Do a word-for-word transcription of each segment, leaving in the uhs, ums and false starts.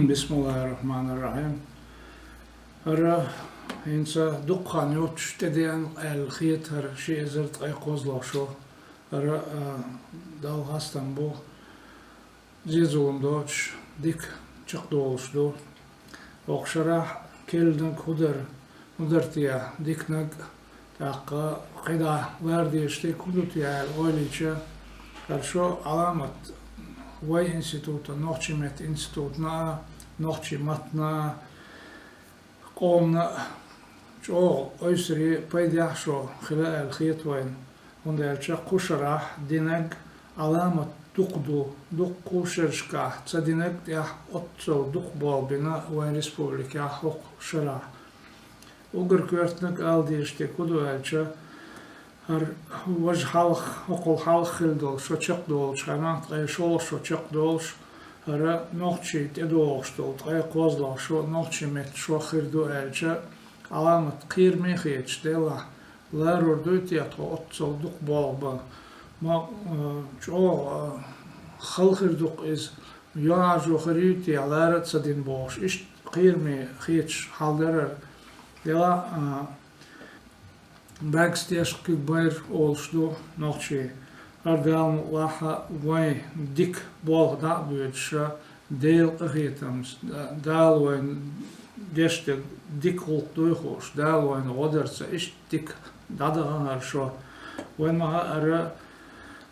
Бисмиллахир-рахманир-рахим. ХӀара хӀинца дукха хан йоццуш тӀедеана аьлла хета хӀара ши эзар ткъе кхозлагӀа шо. ХӀара, а, Далла хастам бу, зе-зулам доцуш, дика чекхдолуш ду. ХӀокху шарахь керланиг хӀун дара, хӀун дара те, диканиг, тӀаккха кхидӀа лара дезаш дерг хӀун ду те аьлла ойла йича, хӀара шо Ӏаламат вайн институтан, нохчийн меттан институтна а, нохчийн маттана а, къомана а чӀогӀа ойсаре, пайдехь шо хила аьлла хета вайна, хӀунда аьлча кху шарахь динарг Ӏаламат дукха ду, дуккха шерашкахь ца динарг тӀехь оццул дукха болх бина вайн республикехь хӀокху шарахь. Уггар коьртаниг ала дезаш дерг хӀун ду аьлча, хӀара важа хьалха, хӀокхул хьалха хилла долу шо чекхдолучу хенахь, ткъе шолгӀа шо чекхдолуш, хӀара нохчийн тӀедогӀуш долу ткъе кхозлагӀа шо нохчийн меттан шо хир ду аьлча, Ӏаламат кхераме хеташ делахь, ларур дуй те тхо оццул дукха болх бан? Ма, э, чӀогӀа, э, хала хир ду-кх иза, юьхьӀаьржо хир юй те, лара а ца дина бохуш, иштта кхераме хеташ хьал дара хӀара. Делахь а, бӀаьргаш тешна куьг байра олуш ду нохчий. ХӀара Дала мукъалахь вайн дика болх дӀа а боьдуш, Делан къинхетамца, Дала вайна деш дерг дика гӀуллакх дуй хууш, Дала вайна гӀо дарца иштта дика дӀадахана хӀара шо. Вайн ма-хаъара,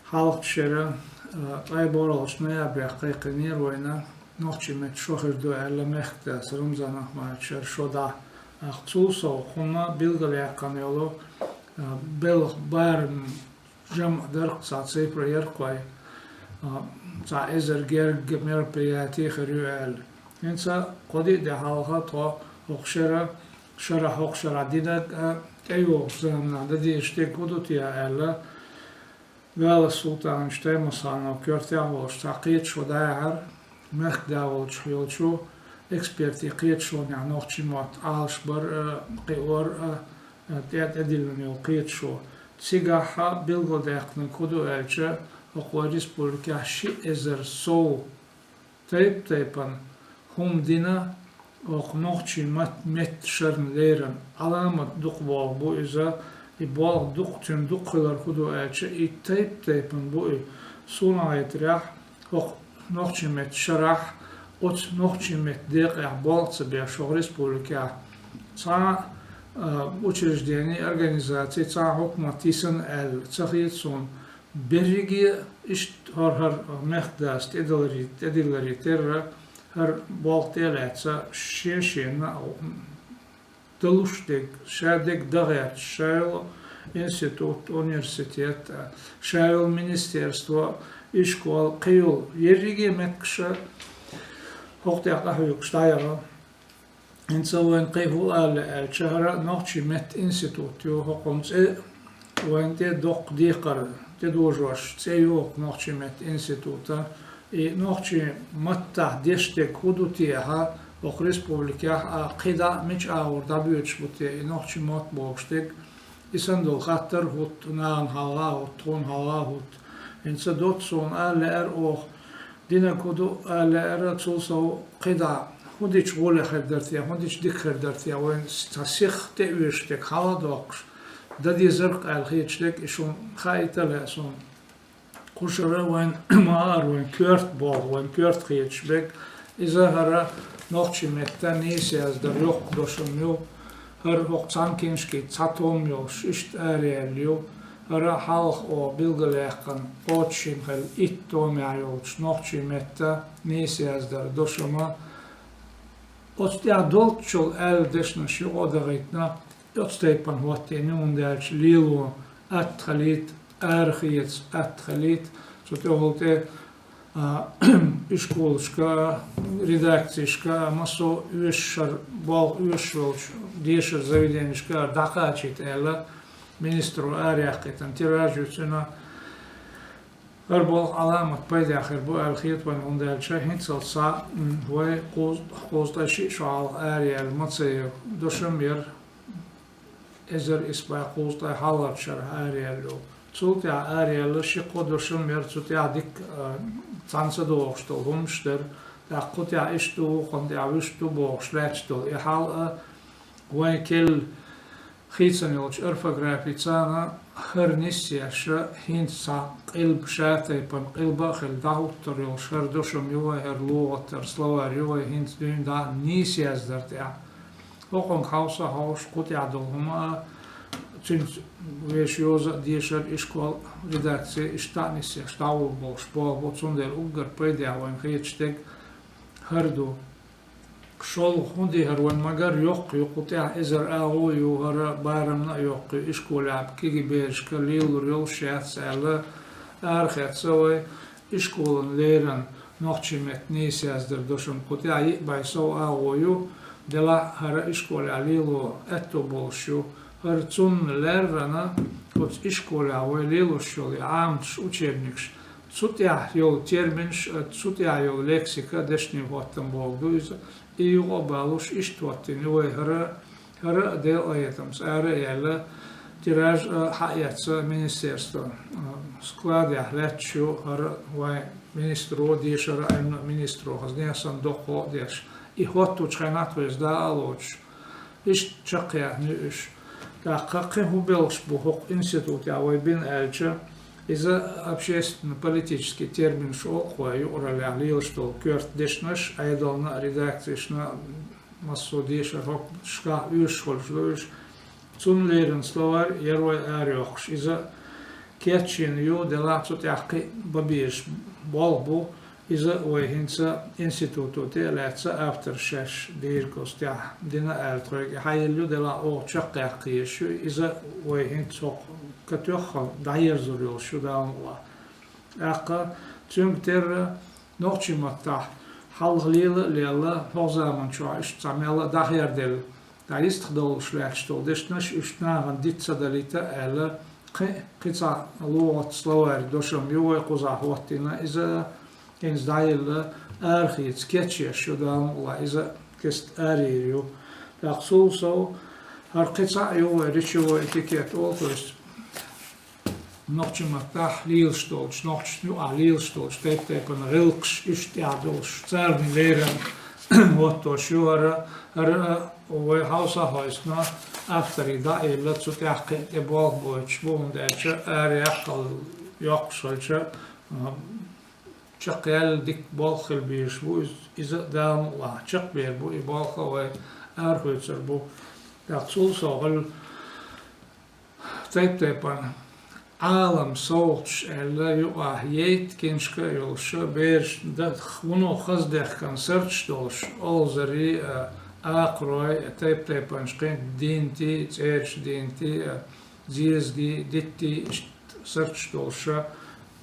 хьалхачу шеран, а, ткъе борхӀалгӀачу ноябрехь кхайкхийнера вайна нохчийн меттан шо хир ду аьлла мехкадас Рамзан Ахматовича шо дӀа. ТӀаккха цул сов кхунна билгалъяьккхина йолу, а, белхан барам жамӀ дара-кх, цхьа цифра яра-кх вайн, а, цхьа эзар гергга мероприяти хир ю аьлла. ХӀинца кхо-диъ де хьалха тхо хӀокху шера, шарахь хӀокху шарахь динарг а тӀейогӀучу заманахь дан дезаш дерг хӀун ду те аьлла, Галас Султановича Таймасхановн коьртехь а волуш цхьа кхеташо дӀаяьхьира, мехкада волчу йолчу экспертийн кхеташонехь нохчийн мотт Ӏалашбар а, кхиор а, тӀе-, тӀедиллина йолу кхеташо. Цигахь билгалдаьккхинарг хӀун ду аьлча, хӀокху вайн республикехь ши эзар сов тайп-тайпана хӀума дина, оха нохчийн мат-, меттан шарна леррина Ӏаламат дукха болх бу иза, и болх дукха, цуьнан дукха хилар хӀун ду аьлча, и тайп-тайпана бу и. Суна хетарехь, хӀокху нохчийн меттан шарахь, оцу нохчийн меттан декъехь болх ца беш хӀокху республикехь цхьа а, а, учреждение, организаци, цхьа а хьукмат йисина аьлла ца хета суна. Берриге а иштта хӀара-хӀара мехкадас тӀедаларе-, тӀедилларе терра, хӀара болх тӀе а лаьцна, шен-шена далуш дерг, ша дерг дан гӀерташ, ша йолу институт, университет, ша йолу министерство, ишкол, кхин йолу ерриге а меттигаш хӀокху тӀехь къахьоьгуш дӀаяхна. ХӀинца вайна кхин хӀун ала аьлча, хӀара нохчийн меттан институт ю, хӀокхуьнан цӀе вайна тӀе доккха декхар тӀедожош цӀе ю хӀокху нохчийн меттан института. И нохчийн маттахь деш дерг хӀун ду те, хӀокху республикехь а кхидӀа а мича агӀор дӀабоьдуш бу те и нохчийн мотт бохуш дерг? И санна долу хаттар а хӀутту, нахана хьалха а хӀутту, тхуна хьалха а хӀутту. ХӀинца доцца суна ала лаьара оха, динарг хӀун ду ала лаьара, цул сов кхидӀа хӀун дича гӀоле хир дара те, хӀун дича дика хир дара те, вайна цхьа сиха тӀеоьшуш дерг хьала а доккхуш, дан дезара-кх аьлла хеташ дерг, и шуна хаийта а лаьа суна. Кху шарахь вайн ма-, ара вайн коьрта болх, вайн коьрта хеташ берг, иза хӀара нохчийн меттан нийса яздаран йоккха дошам ю, хӀара хӀокху цхьана киншкица цхьа том йолуш иштта араяьлла ю, хӀара хьалха оха билгалъяьккхина кхочушйина хилла итт томехь йолчу нохчийн меттан нийса яздаран дошам а. Оцу тӀехь долччул аьлла дешнаш юкъа а дахийтина, оцу тайпана хӀоттийна ю, хӀунда аьлча лело атта хилийта, арахеца атта хилийта, цу тӀехула тӀе, а, ишколашка а, редакцешка а, массо а оьшуш хӀара болх оьшуш йолчу дешаран заведенешка а дӀакхачийта аьлла, министро араяьккхийтина тираж ю цуьнан. ХӀара болх Ӏаламат пайдехь хир бу аьлла хета вайна, хӀунда аьлча хӀинццалц схьа, м, вай кхузт-, кхузткъе шиъ шо хьалха араяьлла Мацеевн дошам яра, эзар исс бӀе кхузткъе хьалхарчу шарахь араяьлла йолу. Цул тӀаьхьа араяьлла ши-кхо дошам яра, цу тӀехь дика, а, цхьаьна ца догӀуш долу хӀуманаш дара. тӀаккха кху тӀехь иштта ду, кхунна тӀехь вуьшта ду бохуш лаьтташ долу и хьал а, вайн келла хийцина йолчу орфографица а хӀара нисъеш, хӀинца цхьа къилба, шатайпана къилба а хилла, дӀахӀуттур йолуш хӀара дошам ю вай, хӀара лугӀат, хӀара словарь ю вай, хӀинца дуьйна дӀа нийса яздар тӀехь. ХӀокхунга хьовса а хьовсуш, кху тӀехь долу хӀума а, цуьнца вешан йоза а, дешар а, ишкол а, редакци а, иштта а нисъеш дӀагӀур болуш болх бу, цундела уггар пайдехь вайна хеташ дерг хӀара ду. ШолгӀа хӀун ду хӀара, вайн ма-гарра йоккха ю, кху тӀехь эзар агӀо а ю, хӀара барамна а йоккха ю, ишколехь кегий берашка лелор йолуш яц аьлла, арахецна вай, ишколан леррина нохчийн меттан нийса яздар дошам кху тӀехь йиъ бӀе сов агӀо ю, делахь а хӀара ишколехь лело аьтто болуш ю. ХӀара цунна леррина, оцу ишколехь вай лелош йолу и Ӏаматаш, учебникаш, цу тӀехь йолу терминаш а, цу тӀехь йолу лексика а, дешнийн хӀоттам бохург ду иза, и юкъа а балуш, иштта хӀоттийна ю вай хӀара, хӀара а делкъахетамца ара а яьлла, тираж а хьаэцна министерстван, а, складехь лаьтташ ю хӀара, вайн министро, дешара а, Ӏилманан министро, хазна а санна, доккхо а деш. И хӀоттучу хенахь тхо иза дӀа а лоцуш, иштта чекхъяьхна ю уьш. ТӀаккха кхин хӀун белхаш бу хӀокху институтехь вай бина аьлча, иза общественно-политический терминаш олу-кх вай юкъараллехь лелаш долу коьрта дешнаш, Ӏедална а, редакцешна а, массо а дешар хӀокху шкаф оьшуш хуьлуш ду уьш. Цунна леррина словарь яра вай арайоккхуш. Иза кечйина ю, делахь цу тӀехь кхин бан безаш болх бу. Иза вай хӀинца институто тӀе а лаьцна, авторш шаьш дийриг оцу тӀехь дина аьлла тхоьга и хьаелла ю, делахь оха чекхъяккха езаш ю. Иза вай хӀинца хӀокху катоьххал дӀаерзор йолуш ю, Дала мукъ лахь. ТӀаккха цуьнга терра нохчийн маттахь хьалха лела а лелла, хӀокху заман чохь иштта цхьа мелла а дӀахерделла, дӀа йистхадовлуш лаьтташ долу дешнаш, уьш нахана диц ца далийта а аьлла, кхин а, кхин цхьа лугӀат, словарь, дошам ю вай кхузахь хӀоттийна, иза хӀинца дӀаелла арахеца кечъеш ю, Дала мукъ лахь, иза кеста арайийр ю. ТӀаккха цул сов, хӀара кхин цхьаъ ю вай, речевой этикет олу, то есть нохчийн маттахь лелаш долчу, нохчашна юкъахь лелаш долчу тайп-тайпана гӀиллакхаш, уьш тӀехь долуш, царна леррина хӀоттош ю хӀара, хӀара а вай хьовса а хьовсийна, авторий дӀа а елла, цу тӀехь кхин а тӀе болх бойтуш бу, хӀунда аьлча араяьккхал йоккхуш хилча, а, чекхъяьлла дика болх хила безаш бу иза, иза а, Дала мукъ лахь, чекхбер бу, и болх а вай арахоьцур бу. ТӀаккха цул сов хӀара тайп-тайпана Ӏалам совгӀаташ аьлла, юкъахь яйта киншка а йолуш, берашна дан вуно хаза дехкан сурташ долуш, олхазарий а, акхарой а, тайп-тайпанаш, кхин дийнатий, цӀерачу дийнатий а, зезагий, диттий, иштта сурташ долуш,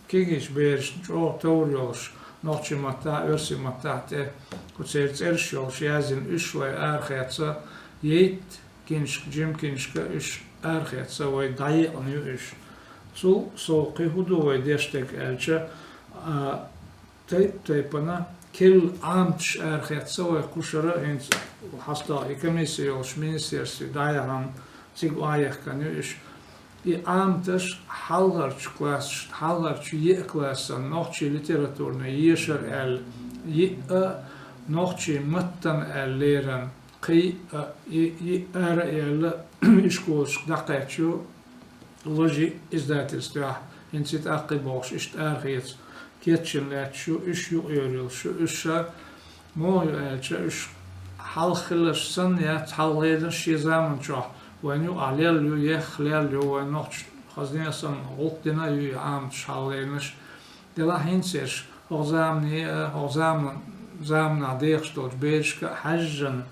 кегийчу берашна чӀогӀа товр йолуш, нохчийн маттахь а, оьрсийн маттахь а тӀе кху церан цӀераш йолуш яздина, уьш вай арахецна, яйта киншка, жима киншка, уьш арахецна, вай дӀаекъна ю уьш. Цул сов кхин хӀун ду вай деш дерг аьлча, а, тайп-тайпана керла Ӏаматаш арахецна вай кху шарахь, хӀинца хьастагӀа и комисси йолуш министерстве дӀаяхьна, цига охьаяхкана ю уьш. И Ӏаматаш хьалхарчу классашна, хьалхарчу еа классан нохчийн литературни ешар аьлла, йиъ а нохчийн маттана аьлла леррина, кхин а, и, и ара а яьлла, ишколашка дӀакхаьчна ю, Ложи издательствехь, хӀинца и тӀаккхий бохуш, иштта арахеца кечйина лаьтташ ю, уьш юкъайовр йолуш ю, уьш ша муха ю аьлча, уьш хьалха хилларш санна яц, хьалха леррина шен заман чохь вайна юкъахь лелла ю, ехха лелла ю, вайн нохчаша хазна а санна гӀуллакх дина а ю и Ӏаматаш хьалха лерринарш. Делахь хӀинца ерш хӀокху замане а, хӀокху заман, заманахь дехаш долчу берашка а хьаьжжина,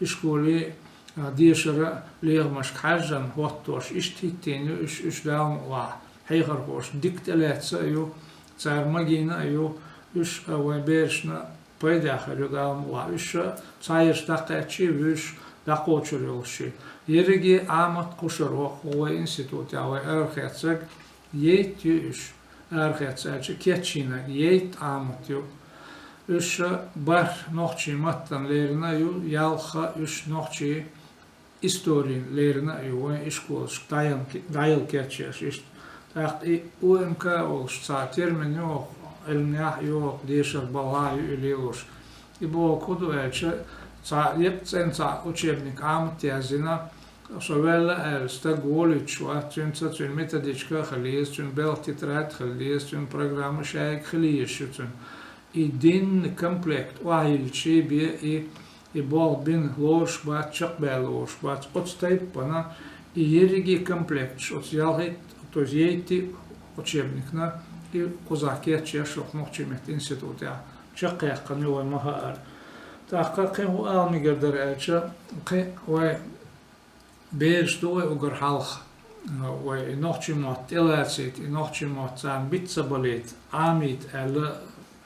ишколе а, дешара а лехамашка хьаьжжина хӀоттош, иштта хӀиттийна ю уьш, уьш, Дала мукъ лахь, хьехархоша дика тӀелаьцна а ю, цара магийна а ю, уьш а вайн берашна пайдехь хир ю, Дала мукъ лахь. Уьш а цхьаерш дӀакхаьчча а, вуьйш дӀакхочур йолуш ю. Ерриге Ӏамат кхушара хӀокху вай институтехь вай арахецнарг яйта ю уьш, арахецна аьлча, кечйинарг яйта Ӏамат ю. Уьш а бархӀ нохчийн маттана леррина а ю, ялх а уьш нохчийн историна леррина а ю, вайн ишколашка дӀаян-, дӀаяла кечъеш иштта. ТӀаккха и О М К олуш цхьа термин ю хӀокху, Ӏилманехь а ю хӀокху, дешар балхахь а ю и лелош. И бохург хӀун ду аьлча, цхьа еккъа цӀена цхьа учебник Ӏамат яздина, со ваьлла аьлла стаг волуьйтуш вац, цуьнца цуьнан методичка а хила еза, цуьнан белхан тетрадь а хила еза, цуьнан программа шайга хила езаш ю цуьнан. И дийнна комплект охьайиллича бен и, и болх бина лоруш бац, чекхбаьлла лоруш бац. Оцу тайпана и ерриге комплекташ оцу ялхитта, то есть ейтти учебникна и кхузахь кечъеш хӀокху нохчийн меттан институтехь чекхъяьккхина ю вай ма-хаъара. ТӀаккха кхин хӀун ала мегар дара аьлча, кхин вай бераш ду вай уггар хьалха, вай и нохчийн мотт тӀелацийта, и нохчийн мотт царна биц ца балийта, Ӏамийта аьлла,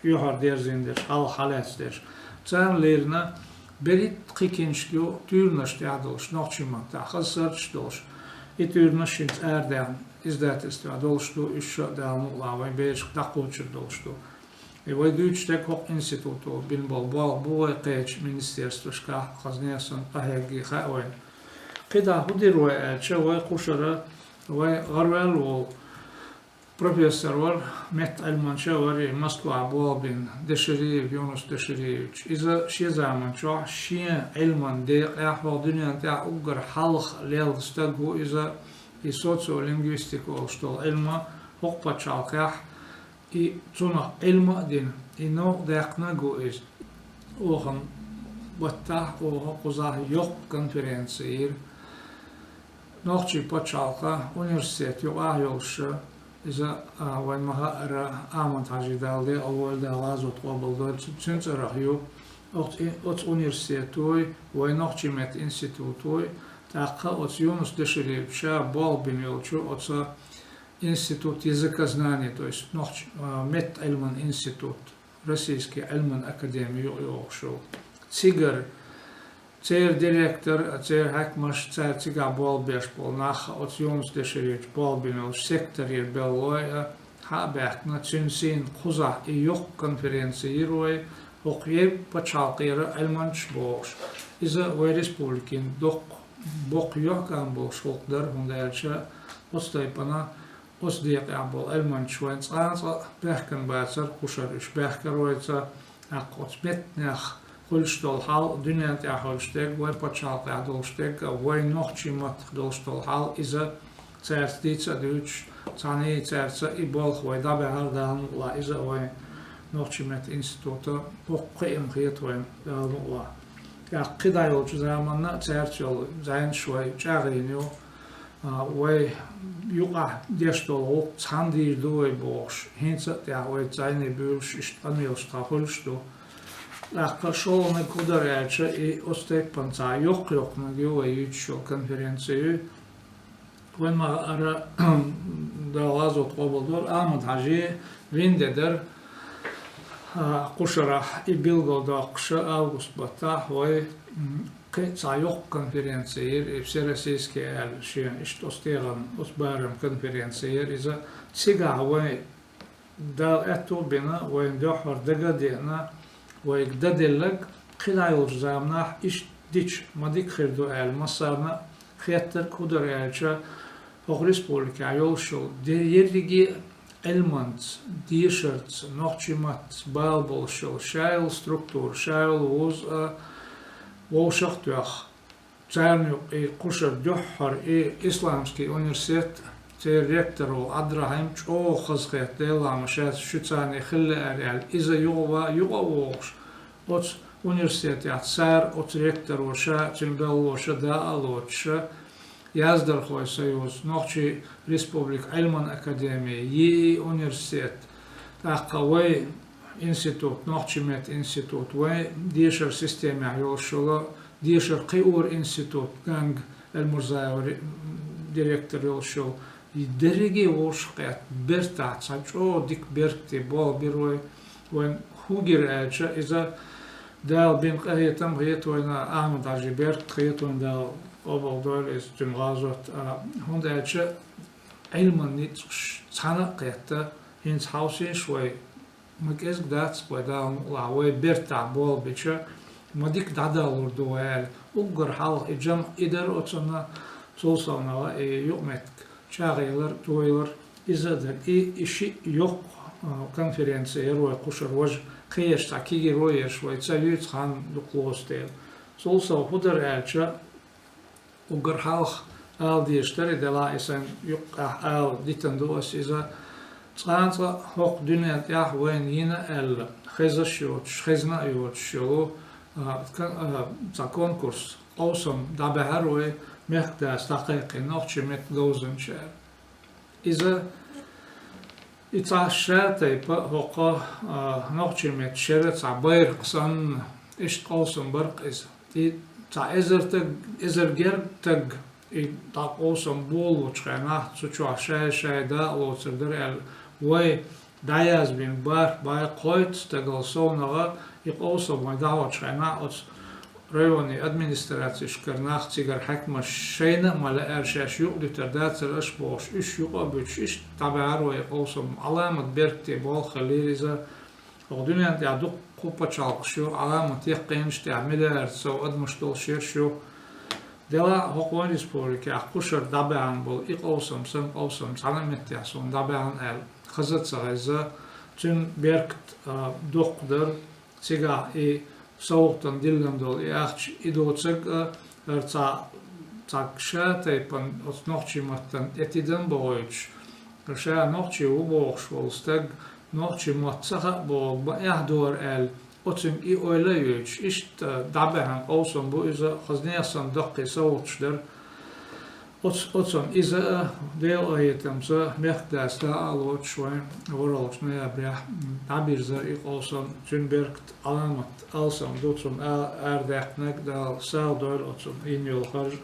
юьхьар дерзийна дерш, хьалха хьалаьцна дерш. Царна лерина берхӀитта кхин киншка ю туьйранаш тӀехь долуш, нохчийн маттахь хаза сурташ долуш. И туьйранаш хӀинца арадаьхна издательствехь долуш ду, уьш ша а Дала мукъалахь вайн берашка дӀакхочур долуш ду. И вай дуьйцуш дерг хӀокху институто бина болу болх бу вай кхечу министерствашкахь, хаза несан къахьегна хаьа вайна. КхидӀа хӀун дира вай аьлча, вай кхушара, вай гӀараваьлла волу профессор вара, меттан Ӏилманча а вара, и Москвахь болх бина, Дешириев Юнус Дешириевич. Иза шен заманчохь шен Ӏилман декъехь хӀокху дуьнен тӀехь уггар хьалха лелла стаг ву иза, и социолингвистика олуш долу Ӏилма хӀокху пачхьалкхехь, и цунах Ӏилма а дина, и новкъа даьккхинарг ву иза. Оханан баттахь, оха кхузахь йоккха конференци йира. Нохчийн пачхьалкхан университет юкъахь йолуш, иза, а, вайн ма-хаъара, Ахьмад-Хьаьжин, Дала декъала войла, Дала гӀазот къобалдойла, цу-, цуьнан цӀарах ю. Оцу и-, оцу университетой, вайн нохчийн меттан институтой, тӀаккха оцу Юнус Дешириевича болх бина йолчу оцу институт языкознания, то есть нохч-, а, меттан Ӏилман институт, Российский Ӏилман академи юкъа йогӀуш йолу. Цигара церан директор а, церан хьаькамаш, цара цигахь болх беш болу нах а, оцу Юнус Дешириевича болх бина йолчу секторера белхалой а, схьа а баьхкина, цуьнан сийна кхузахь и йоккха конференци йира вай, хӀокху ерриг пачхьалкхера Ӏилманчаш бохуш. Иза вай республикин доккха боккха йохкам болуш гӀуллакх дара, хӀунда аьлча оцу тайпана оцу декъехь болу Ӏилманчаш вайн цкъа а цкъа баьхкина бацара, кхушара уьш баьхкира вайца, тӀаккха оцу меттанех хуьлуш долу хьал, дуьнен тӀехь хуьлуш дерг, вайн пачхьалкхехь долуш дерг а, вайн нохчийн маттах долуш долу хьал, иза цаьрца дийца а дуьйцуш, цхьаьний цаьрца и болх вай дӀабаьхьира, Дала мукъалахь, иза а вайн нохчийн меттан института боккха кхиам хета вайна, Дала мукъалахь. ТӀаккха кхидӀа йолчу заманна а цаьрца йолу зӀенаш вай чӀагӀйина ю, а, вай юкъахь деш долу гӀуллакх цхьаьна дийр ду вай бохуш, хӀинца а тӀехь вай зӀене буьйлуш, иштта къамелаш тхан хуьлуш ду. ТӀаккха шолгӀаниг хӀун дара аьлча, и оцу тайпана цхьа йоккха-йоккханиг ю вай юьйцуш йолу конференци. Вайн ма-хаъара, Дала гӀазот къобалдойла, Ахьмад-Хьаьжин вина де дара, а, кхушарахь и билгалдоккхуш, август баттахь вай, м, кхин а цхьа йоккха конференци йира, и всероссийский аьлла шена иштта оцу тӀегӀан, оцу барам конференци йира иза. Цигахь вай Дала аьтто а бина, вайна дуьххьара дага а деана, вайга дан делларг, кхидӀа йолчу заманахь иштта дича ма дика хир ду аьлла, массарна а хеттарг хӀун дара аьлча, хӀокху республикехь йолуш йолу де-, ерриге а Ӏилманца, дешарца, нохчийн маттаца бала болуш йолу ша йолу структура, ша йолу вуз а вовшах а тоьхна, царна юкъа и кхушара дуьххьара и исламский университет, церан ректор волу Ӏабдрахьим чӀогӀа хазахетта, Делан ма шаьш шу царний хила лаьара аьлла, иза юкъа ва-, юкъа а вогӀуш, оцу университетехь цара, оцу ректоро ша, цуьнан белхалоша даа а лоцуша, Яздархойн союз, Нохчийн республикан Ӏилман академи, йиъ университет, тӀаккха вай институт, нохчийн меттан институт, вайн дешаран системехь йолуш йолу дешаран кхиоран институт, Ганга Эльмурзаева ре-, директор йолуш йолу, и дерриге а вовшах кхетта, бертахь цхьа чӀогӀа дика беркате болх бира вай. Вайн хӀун гира аьлча, иза Дала бина къахетам хета вайна, Ахьмад-Хьаьжин беркат хета вайна, Дала къобалдойла иза, цуьнан гӀазот а, хӀунда аьлча Ӏилман ницкъаш цхьаьна а кхетта, хӀинца хьовсийша вай, ма кӀезиг дац вай, Дала мукъалахь, вай бертахь болх бича, ма дика дӀадалур ду вай аьлла. Уггар хьалха и жамӀ и дара оцунна, цул совнаха и юкъаметтиг чӀагӀъялар, тоялар, иза а дара. И, и шиъ йоккха, а, конференци яра вай кхушара важа. кхыерш цхьа кегий-роерш вай ца юьйцу хан дукха лоцу дела. Цул сов хӀун дара аьлча, уггар хьалха ала дезаш дара, делахь и сайн юккъехь ала дитина ду ас иза, цкъа а цкъа хӀокху дуьнен тӀехь вайна йина аьлла, хезаш йоцуш, хезна а йоцуш йолу, а, кон-, а, цхьа конкурс, къовсам дӀабаьхьира вай, мехкдас дӀакхайкхина нохчийн меттан говзанчара. Иза, и цхьа ша тайпа хӀокху, а, нохчийн меттан шеран цхьа байракх санна, иштта къовсам бара-кх иза. И цхьа эзар таг, эзар гергга таг, и дӀа къовсам болалучу хенахь, цу чохь шай-шай дакъа лоцур дара аьлла, вай дӀаязвина бархӀ бӀе кхойтта стагал совнагӀа, и къовсам вай дӀахьочу хенахь оцу районийн администрацешкара нах, цигара хьаькамаш шайна а ма лаьара, шаьш юкъадуьтур дацара аш бохуш, уьш юкъа а буьтуш, иштта дӀабаьхьира вай къовсам. Ӏаламат беркате болх хиллера иза. ХӀокху дуьнен тӀехь дуккха пачхьалкхаш ю, Ӏаламат яккхийнаш тӀехь миллиард сов адамаш долуш ерш ю. Делахь а хӀокху вайн республикехь кхушара дӀабаьхьна болу и къовсам санна къовсам цхьана а меттехь суна дӀабаьхьна аьлла, хаза а ца хезна, цуьнан беркат, а, доккха дара. Цигахь и совгӀатана диллина долу и ахча, и доцург а, хӀара цхьа, цхьа ша тайпана оцу нохчийн маттана тӀе тидам бохуьйтуш, хӀара ша нохчи ву бохуш волу стаг, нохчийн мотт ца хаьа бохург бан-эхь дора аьлла, оцуьнга и ойла а йойтуш, иштта дӀабаьхьна къовсам бу иза, хаза нехан санна даккхий совгӀаташ дара. Оц-, оцунна иза а, Делан къинхетамца, мехкдас дакъа а лоцуш вайн ворхӀалгӀачу ноябрехь дӀабирзира и къовсам, цуьнан беркат, Ӏаламат алсам ду цунна а-, арадаьккхинарг, Дала сагӀа дойла оцунна йина йолу харж.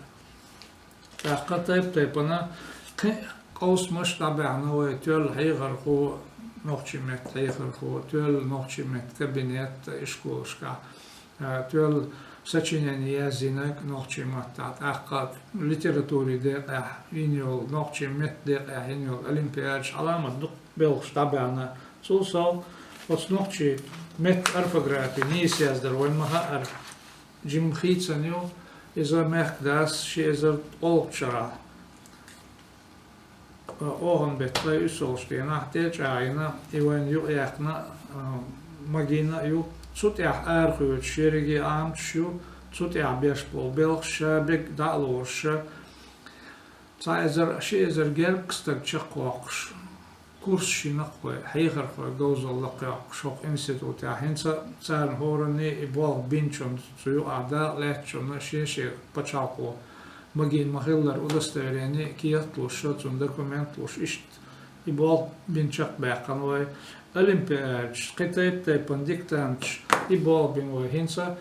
ТӀаккха тайп-тайпана кхин а къовсамаш дӀабаьхьна вай, тоьлла хьехархо, нохчийн меттан хьехархо, тоьлла нохчийн меттан кабинет ишколашкахь, а, тоьлла сочинени яздинарг нохчийн маттахь, тӀаккха литературин декъехь йина йолу, нохчийн меттан декъехь йина йолу олимпиадаш, Ӏаламат дукха белхаш дӀабаьхьна. Цул сов оцу нохчийн меттан орфографи нийса яздар вайн ма хаьара, жимма хийцина ю, иза мехкдас ши эзар ткъолгӀачу шарахь, а, охан беттан ткъе уьссалгӀачу дийнахь тӀечӀагӀйина, и вайна юкъаяьккхина, а, магийна а ю. Цу тӀехь арахоьцуш ерриге Ӏамадаш ю, цу тӀехь беш болу белхаш ша берг дӀа а лоруш, цхьа эзар, ши эзар гергга стаг чекхвоккхуш, курсаш йина-кх вай, хьехархойн говзалла лакхайоккхуш хӀокху институтехь. ХӀинца царна хӀоранна и болх бинчунна, цу юкъахь дакъа лаьцначунна шен-шен пачхьалкхо магийна ма-хиллара удостоверени, кехат а луш, цунна документ а луш, иштта и болх бина чекхбаьккхина вай. Олимпиадаш, кхин тайп-тайпана диктанташ, и болх бина вай. ХӀинца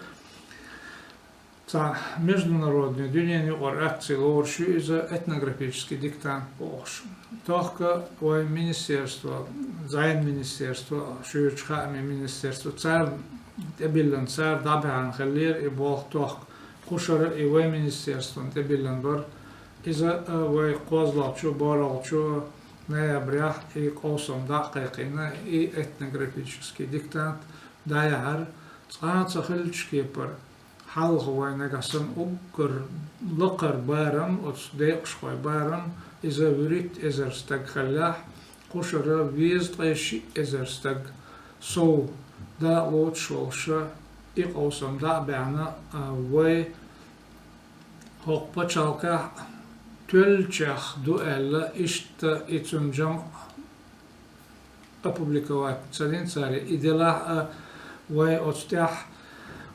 цхьа международный, дуьненан юкъара акци лоруш ю иза, этнографический диктант бохуш. Тохка вайн министерство, зӀенан министерство, шуьйрачу хаамийн министерство, царна тӀебиллина, цара дӀабаьхьна хиллера и болх тохка. Кхушара и вайн министерствона тӀебиллина бара. Иза, а, вай кхозлагӀчу, борхӀалгӀачу ноябрехь и къовсам дӀа а кхайкхийна, и этнографический диктант дӀаяьхьира. Цкъа а ца хиллачу кепара, хьалха вай нагахь санна уггар лакхара барам, оцу декъашхойн барам, иза вуьрхӀитта эзар стаг хиллехь, кхушара везткъе шиъ эзар стаг сов дакъа лоцуш волуш, и къовсам дӀа а баьхьна, а, вай хӀокху пачхьалкхехь тоьллачех ду аьлла, иштта и цуьнан жамӀ опубликовать ца дина цара. И делахь а, вай оцу тӀехь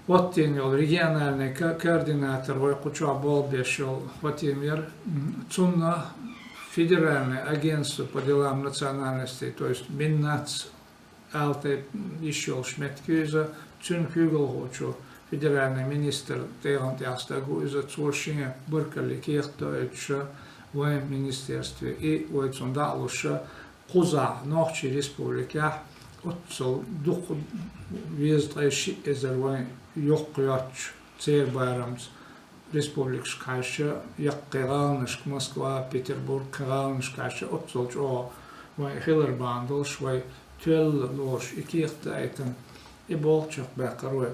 хӀоттийна йолу региональный ко-, координатор, вай кху чохь болх беш йолу Фатим яра, м, цунна Федеральное агентство по делам национальностей, то есть Миннац ала тайпа йиш йолуш меттиг ю иза, цуьнан куьйгалхочо, федеральный министр тӀегӀан тӀехь стаг ву иза, цо шен баркаллин кехат доуьйтуш вайн министерстве и вай цунна дӀа а луш, кхузахь, Нохчийн Республикехь, оццул дукха, везткъе шиъ эзар вайн йоккха йоццуш, церан барамца республикашка хьаьжча, яккхий гӀаланашка, Москва, Петербург, кхин гӀаланашка хьаьжча, оццул чӀогӀа вайн хилар бахьана долуш, вай тоьлла лоруш и кехат даийтина, и болх чекхбаьккхира вай.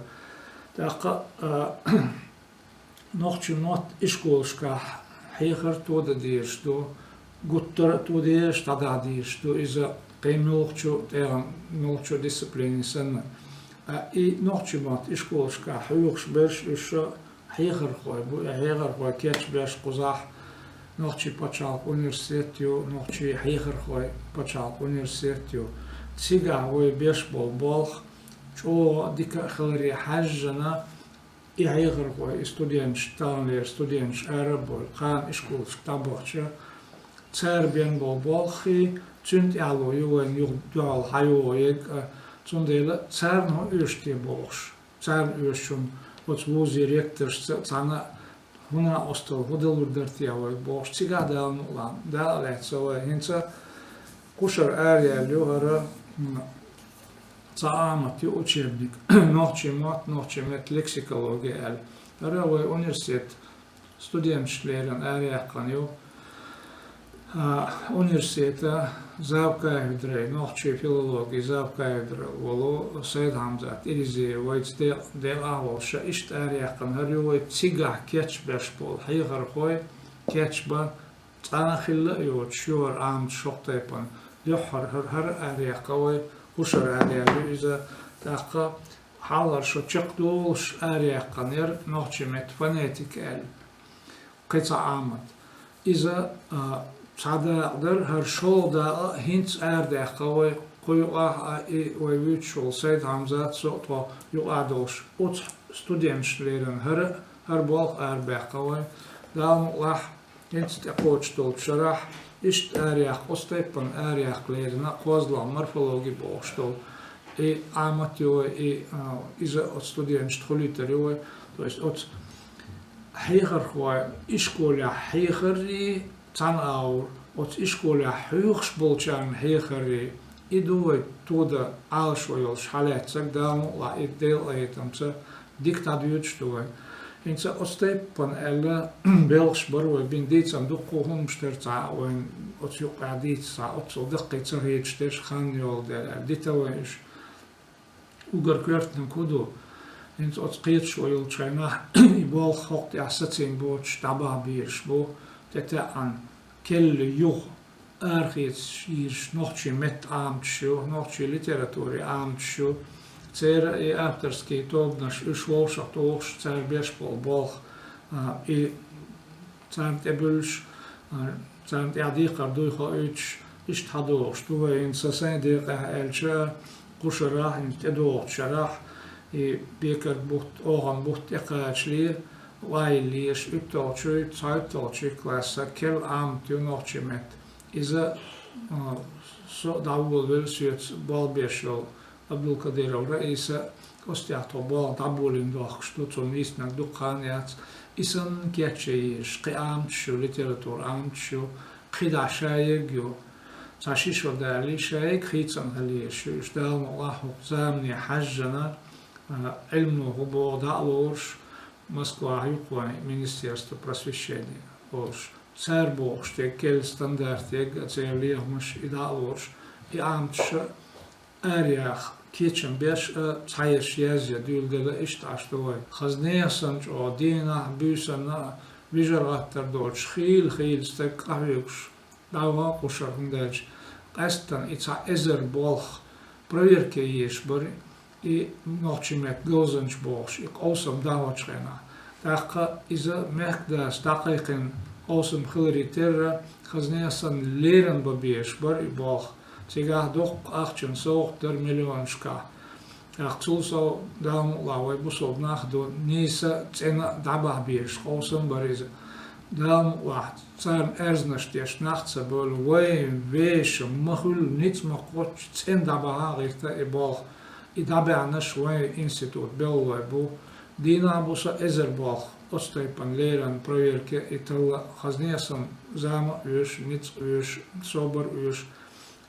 ТӀаккха, а, нохчийн мотт ишколашкахь хьехар тодан дезаш ду, гуттар а тодан дезаш, дӀадахьа дезаш ду иза кхин муьлххачу тӀегӀан, муьлххачу дисциплинин санна. И нохчийн мотт ишколашкахь хьоьхуш берш уьш хьехархой бу, и хьехархой кечбеш кхузахь нохчийн пачхьалкхан университет ю, нохчийн хьехархойн пачхьалкхан университет ю. Цигахь вай беш болу болх чӀогӀа а дика а хиларе хьаьжжина, и хьехархой, и студенташ, таханлера студенташ ара а бовлу, кхана ишколашка дӀабахча, цара бен болу болххий, цуьнан тӀаьхьало ю вайна юха дуьхьал хьайогӀу ерг а, цундела царна хӀун оьшу те бохуш, царна оьшучунна оцу вузийн ректоршца а цхьаьна а, хӀун накъосталла, хӀун далур дара те вайга бохуш, цигахь Дала мукъ лахь, дакъа лаьцна вай хӀинца кхушара араяьлла ю хӀара, м, цхьа Ӏамат ю, учебник, нохчийн мотт, нохчийн меттан лексикология аьлла. ХӀара вай университет студенташна леррина араяьккхина ю. А, университетан завкафедран, нохчийн филологин завкафедран волу Сайд-Хьамзат Иризеев вайца де-, декъахь а волуш, иштта араяьккхина хӀара ю вай цигахь кечбеш болу хьехархой, кечбан, цкъа а хилла а йоцуш ю хӀара Ӏаматаш хӀокху тайпана. Дуьххьара хӀара, хӀара араяьккхина вай, кхушара араяьлла ю иза, тӀаккха хьалхара шо чекхдолуш араяьккхинера нохчийн меттан фонетика аьлла кхин цхьа Ӏамат. Иза, а, цхьа дакъа дара, хӀара шолгӀа дакъа а хӀинца арадаьккхина вай, кху юкъахь а и вай вуьйцуш волу Сайд-Хьамзат, со а тхо юкъахь долуш, оцу студенташна леррина хӀара а, хӀара болх арабаьккхина вай. Дала мукъ лахь, хӀинца тӀекхочуш долчу шарахь иштта араяьккха, оцу тайпана араяьккха леррина кхозлагӀа морфологи бохуш долу и Ӏамат ю вай, и, а, иза оцу студенташна хуьлуьйтур ю вай. То есть оцу хьехархой ишколехь хьехаррий, цхьана агӀор оцу ишколехь хьоьхуш болчарна хьехаррий, и ду вай тодан Ӏалашо йолуш хьалаьцнарг, Дала мукъ лахь, и Делан къинхетамца дика дӀадоьдуш ду вай. ХӀинца оцу тайпана аьлла, белхаш бара вай бина, дийцина дуккха а хӀуманаш дара цхьа а вайна оцу юккъехь дийца, цхьа оццул даккхий ца хеташ дерш хан йолу дела аьлла, дита вай уьш. Уггар коьртаниг хӀун ду? ХӀинца оцу кхеташо йолчу хенахь и болх хӀокху тӀехь сацийна боцуш дӀабахьа безаш бу, тӀетаьӀӀана керла юха арахецаш йийраш нохчийн меттан Ӏаматаш ю, нохчийн литературин Ӏаматаш ю. Церан и авторский тобанаш, уьш вовшах тухуш, цара беш болу болх, а, и царна тӀебуьллуш, а, царна тӀехь декхар дуй хоуьйтуш, иштта хьадогӀуш ду вай. ХӀинца сайн декъехь аьлча, кху шарахь, хӀинца тӀедогӀучу шарахь, и бекарг бутт, охан бутт тӀекхачале, ваийллеш, уьтталгӀачуй, цхьайтталгӀачуй класса керла Ӏамат ю нохчийн меттан. Иза, а, со а дӀаволавелла, соьца болх беш йолу Абдулкадиров Раиса, оцу тӀехь тхо болх дӀаболийна дохкуш ду, цунна йиснарг дукха хан яц. И санна кечъян езаш кхин Ӏаматаш ю, литературин Ӏаматаш ю, кхидӀа ша ерг ю. Цхьа ши шо далале, ша ерг хийцам хила езаш ю. Уьш Дала мукъ лахь хӀокху замане хьаьжжина, а, Ӏилмано хӀун боху дӀа а лоруш, Москвахь ю кху вайн Министерство просвещения олуш. Цара бохуш дерг, керла стандарт ерг а, церан лехамаш, и дӀа а лоруш, и Ӏаматаш а араяха кечам беш а, цхьаерш язъян дуьйладелла, иштта Ӏаш ду вай. Хазне а санна чӀогӀа, дийнахь а, буьйсанна а вижар-гӀаттар доцуш, хийла-хийла стаг къахьоьгуш дӀаваха кхушара, хӀунда аьлча къаьсттина и цхьа эзар болх проверка езаш бара, и нохчийн меттан говзанча бохуш, и къовсам дӀахьочу хенахь. ТӀаккха иза мехкадас дӀакхайкхина къовсам хиларе терра, хазне а санна леррина бан безаш бара и болх. Цигахь доккха ахчанан совгӀат дара миллионашкахь. ТӀаккха цул сов, Дала мукъ лахь, вай бусалба нах ду, нийса а, цӀена а дӀабахьа безаш къовсам бара иза. Дала мукъ лахь, царна аьрзнаш деш нах ца бевлла, вайн вешан ма хуьллу, ницкъ ма кхоччу, цӀена дӀабахьа а гӀирта и болх. И дӀабаьхьнарш вайн институтан белхалой бу. Дийнахь а, буса а эзар болх оцу тайпана леррина проверка, и талла а, хазне а санна зама а оьшу, ницкъ а оьшу, собар а оьшу.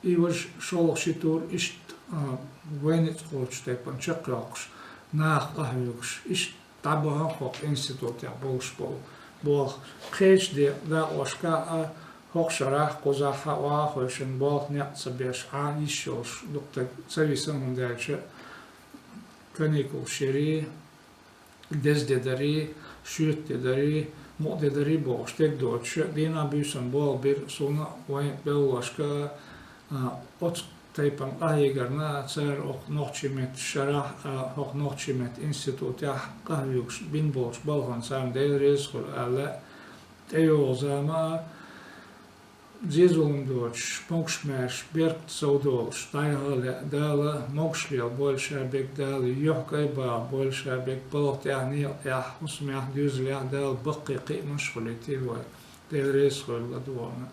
И важа шолгӀа-ши тур иштта, а, вайн ницкъ кхоччу тайпана чекхйоккхуш, наха къахьоьгуш, иштта дӀабахьа хӀокху институтехь болуш болу болх. Кхечу де-, дакъошкахь а, хӀокху шарахь кхузахь а охьахевшина болх некъ ца беш, Ӏан йиш йолуш дукха стаг ца висна, хӀунда аьлча каникулаш ярий, деза де дарий, шоьтан де дарий, мукъа де дарий бохуш, дерг доцуш, дийнахь-буьйсанна болх бира суна а, вайн белхалошка а, оцу тайпан къахьегарна, цара окху нохчийн меттан шарахь а, хӀокху нохчийн меттан институтехь къахьоьгуш бина болчу балхана царна Дела реза хуьлда аьлла, тӀейогӀу зама а, зен-зулам доцуш, могуш-маьрша беркат совдолуш дӀаяхьа а лаьа Дала, могуш лела бойла ша берг Дала, юьхькӀай баха бойла ша берг, балха тӀехь, некъа тӀехь, хӀусамехь, доьзалехь Дала баккхий кхиамаш а хуьлуьйтийла вай. Дела реза хуьлда ладогӀарна.